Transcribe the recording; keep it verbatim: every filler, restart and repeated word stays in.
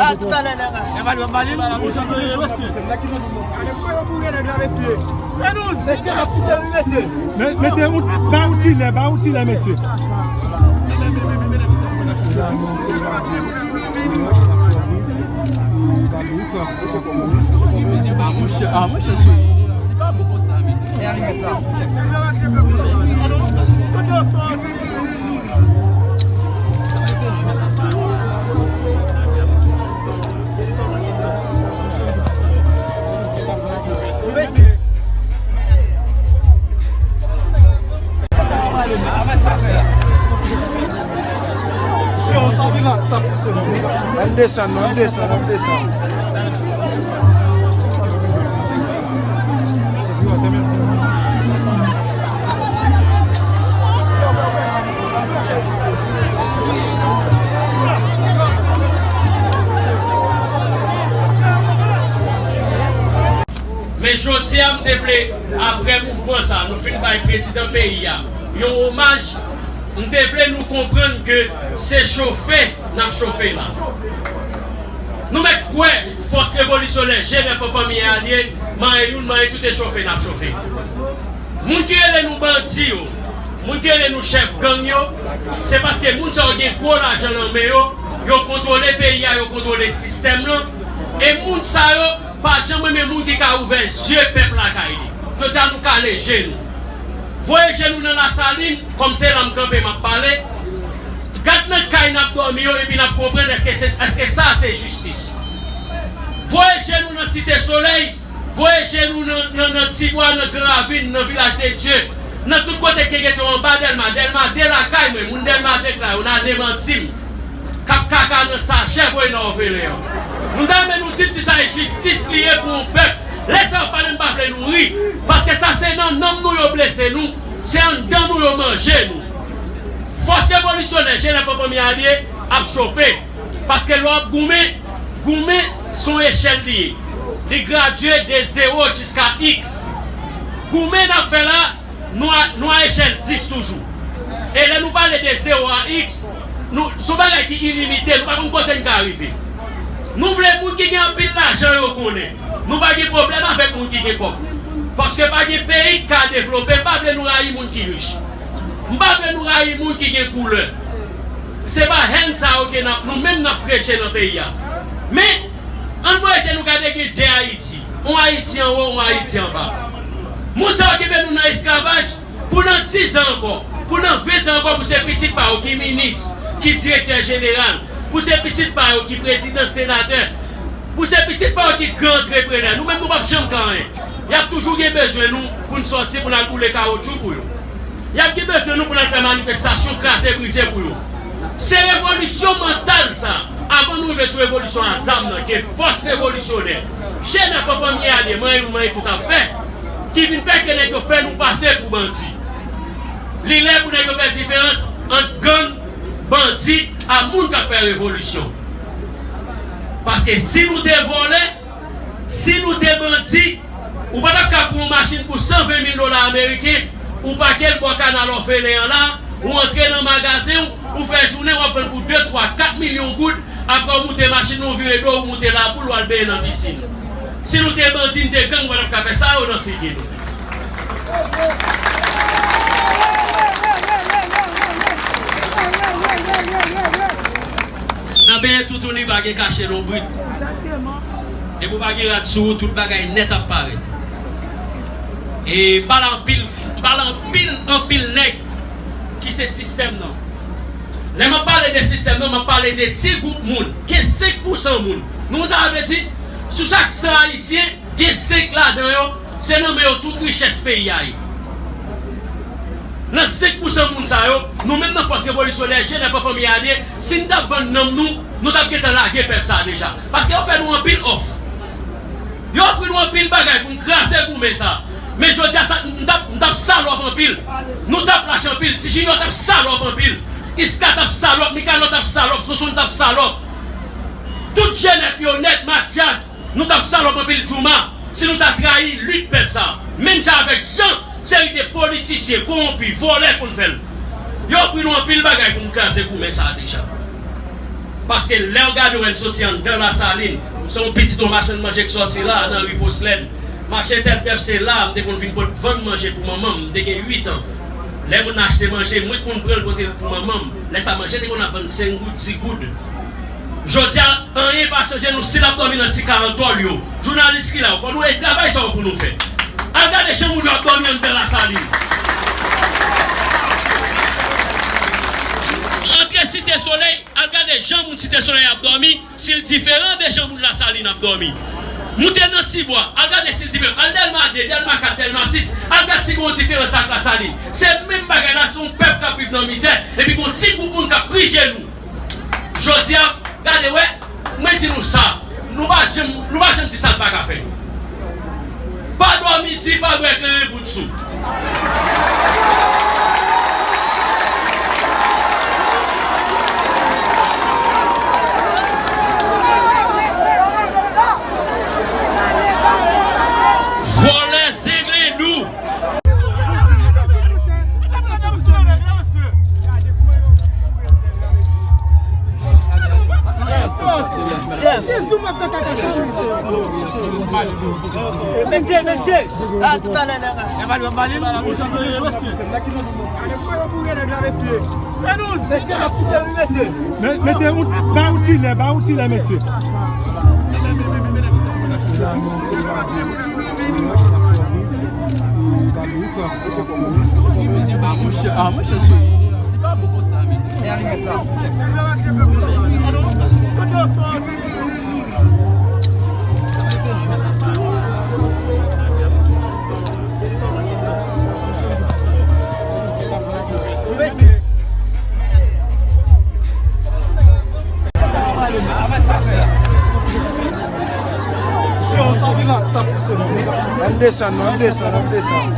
Ah, tout à l'heure, là, là. Mesye, mesye, ba yon ti lè, ba yon ti lè, mesye. Ah, mwen chèche. Ann desann, ann desann, ann desann. Men jodi a, m te vle, apre mouvman sa, nou fin bay prezidan peyi a yon omaj, m te vle nou konprann ke se chofe n ap chofe la. Nou mèt kwè fòs revolisyonè G nèf an fanmi alye, manyen youn, manyen tout e chofe n ap chofe. Moun ki rele nou bandi yo, moun ki rele nou chèf gang yo, se paske moun sa yo gen gwo lajan nan men yo, yo kontwole peyi a, yo kontwole sistèm lan, e moun sa yo pa janm renmen moun ki ka ouvè zye pèp lakay li. Jodi a, nou kale je nou. Voye je nou nan Lasalin, kòm se la m kanpe, m ap pale. Gad nan kay n ap dòmi yo, epi n ap konprann èske se, èske sa se jistis. Voye je nou nan Site Solèy, voye je nou nan, nan, nan Tibwa, nan Gran Ravin, nan Vilaj de Dye, nan tout kote k gen geto anba Dèlma. Dèlma de lakay mwen, moun Dèlma de k la, yo n a demanti m. K ap kaka nan sachè voye nan òfelen an. Nou ta renmen nou di m si sa e jistis li ye pou yon pèp. Lè sa yo pale, m pa vle nou ri, paske sa se nan nanm nou yo blese nou, se anndan nou yo manje nou. Fòs revolisyonè G nèf an fanmi alye ap chofe, paske lè w ap goumen, goumen se yon echèl li ye. Li gradye de zewo jiska iks. Goumen n ap fè la, nou a, nou a echèl dis toujou. E lè nou pale de zewo a iks, nou, se yon bagay ki ilimite, nou pa konn kote n ka rive. Nou vle moun ki gen anpil lajan yo konnen. Nou pa gen pwoblèm avèk moun ki gen kòb. Paske pa gen peyi k ka devlope, m pa vle nou rayi moun ki rich. M pa vle nou rayi moun ki gen koulè. Se pa hèn sa yo ke n ap, nou menm n ap preche nan peyi a. Men, ann voye je nou gade, gen de Ayiti. Yon Ayiti anwo, yon Ayiti anba. Moun sa yo kenbe nou nan esklavaj pou nan diz an ankò, pou nan ven tan ankò, pou se pitit pa yo ki minis, ki direktè jeneral, pou se pitit pa yo ki prezidan, senatè, pou se pitit pa yo ki gran antreprenè. Nou menm, nou p ap janm ka anyen. Y ap toujou gen bezwen nou pou n sòti, pou n al boule kawotchou pou yo. Y ap gen bezwen nou pou n al fè manifestasyon, kraze brize pou yo. Se revolisyon mantal sa, avan nou rive sou revolisyon a zam nan, ke fòs revolisyonè G nèf an fanmi alye, manyen youn, manyen tout ap fè, ki vin fè ke nèg yo fè nou pase pou bandi. Li lè pou nèg yo fè diferans ant gang, bandi, ak moun k ap fè revolisyon. Paske si nou te vòlè, si nou te bandi, ou pa t ap ka pran yon machin pou san ven mil dola ameriken, ou pake l bò kanal òfelen an la, ou antre nan magazen w, ou fè jounen, w ap vann pou de, twa, kat milyon goud, apre w moute machin nan, ou vire do, ou moute laboul, ou al benyen nan pisin. Si nou te bandi, n te gang, ou pa t ap ka fè sa yo nan figi nou. Nan benyen toutouni pa gen kache lonbrit. Depi w pa gen rad sou ou, tout bagay nèt ap parèt. E m pale anpil, m pale anpil, anpil nèg ki se sistèm nan. Lè m ap pale de sistèm nan, m ap pale de ti gwoup moun. Gen senk pousan moun. Nou konn sa sa vle di? Sou chak san Ayisyen, gen senk ladan yo, se nan men yo tout richès peyi a ye. Nan senk pousan moun sa yo, nou menm nan fòs revolisyonè G nèf an fanmi alye, si n t ap vann nanm nou, nou t ap gentan lage pèp sa a deja. Paske yo fè nou anpil òf. Yo ofri nou anpil bagay pou n kraze goumen sa. Men jodi a, sa, n t ap, n t ap salòp anpil. Nou t ap lach anpil. Ti Junior t ap salòp anpil. Iska t ap salòp. Mikanò t ap salòp. Sonson t ap salòp. Tout G nèf yo nèt, Mathias, nou t ap salòp anpil, Jouma, si nou ta trayi lit pèp sa. Menm jan avèk jan seri de politisyen kowonpi, vòlè konn fè l. Yo ofri nou anpil bagay pou n kraze goumen sa a deja. Paske lè w gade w, wè n soti anndan Lasalin, m se yon pitit yon machann manje k sòti la nan ri Poslèn. Mache Tèt Bèf, se la m te konn vin pot vann manje pou manman m, m te gen uit an. Lè moun achte manje, mwen k konn pran l pote l pou manman m. Lè sa manje te konn ap vann senk goud, dis goud. Jodi a, anyen pa chanje, nou still ap dòmi nan ti kay an tòl yo. Jounalis ki la, ou konn nou e travay sa yo pou nou fè. Al gade jan moun yo ap dòmi anndan Lasalin. Antre Site Solèy, al gade jan moun Site Solèy ap dòmi, si l diferan de jan moun Lasalin ap dòmi. Moute nan Tibwa, al gade si l diferan. Al Dèlma de, Dèlma kat, Dèlma sis, al gade si gen yon diferans ak Lasalin. Se menm bagay la, se yon pèp k ap viv nan mizè, epi gen yon ti gwoup moun k ap pri je nou. Jodi a, gade wè, mwen di nou sa, nou pa janm, nou pa janm di sa n pa ka fè. Pa dòmi di, pa bwè kleren bout sou. Vòlè zenglendou. Mesye, mesye. A, talè, nèg la. Mesye, n ap pouse wi, mesye. Men, mesye, ou, ba yon ti lè, ba yon ti lè, mesye. Ah, mwen chèche. Li pa bon konsa, men. Ann desann, non, ann desann, ann desann.